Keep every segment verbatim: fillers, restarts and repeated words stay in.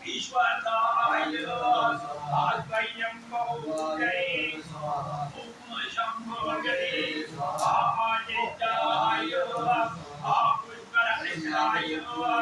ईश्वराय स्वाहा। अद्वयं बहुजय स्वाहा। ओम शंभुजय स्वाहा। आदित्याय स्वाहा। पुष्कराय स्वाहा।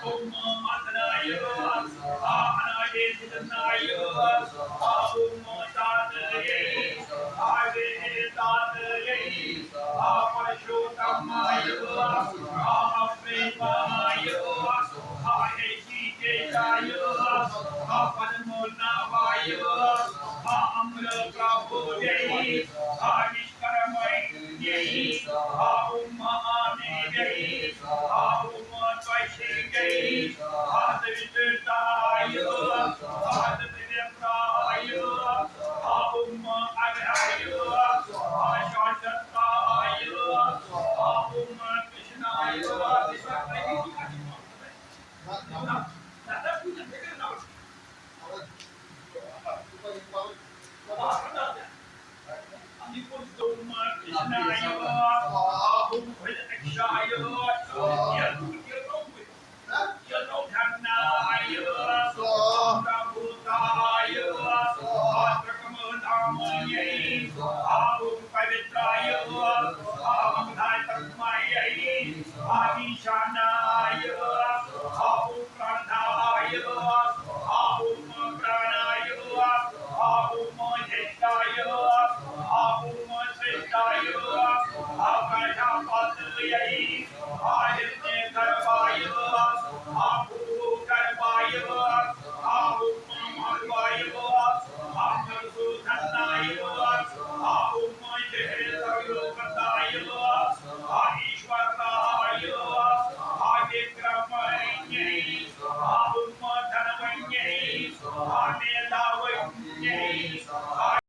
ओम मदनाय स्वाहा। अनादिचेतनाय स्वाहा। ओम तातये स्वाहा। वेदातये स्वाहा। पुरुषोत्तमाय स्वाहा। प्रेमाय स्वाहा। ऋषिकेशाय स्वाहा। पद्मनाभाय स्वाहा। अमृत प्रभुजय स्वाहा। विश्वकर्मण्यै स्वाहा। ओम महावीर्यै स्वाहा। ओम त्वष्टियै स्वाहा। त्रिविद्याय स्वाहा। त्रिविक्रमाय स्वाहा। ओम अभयाय स्वाहा। शाश्वताय स्वाहा। ओम कृष्णाय स्वाहा।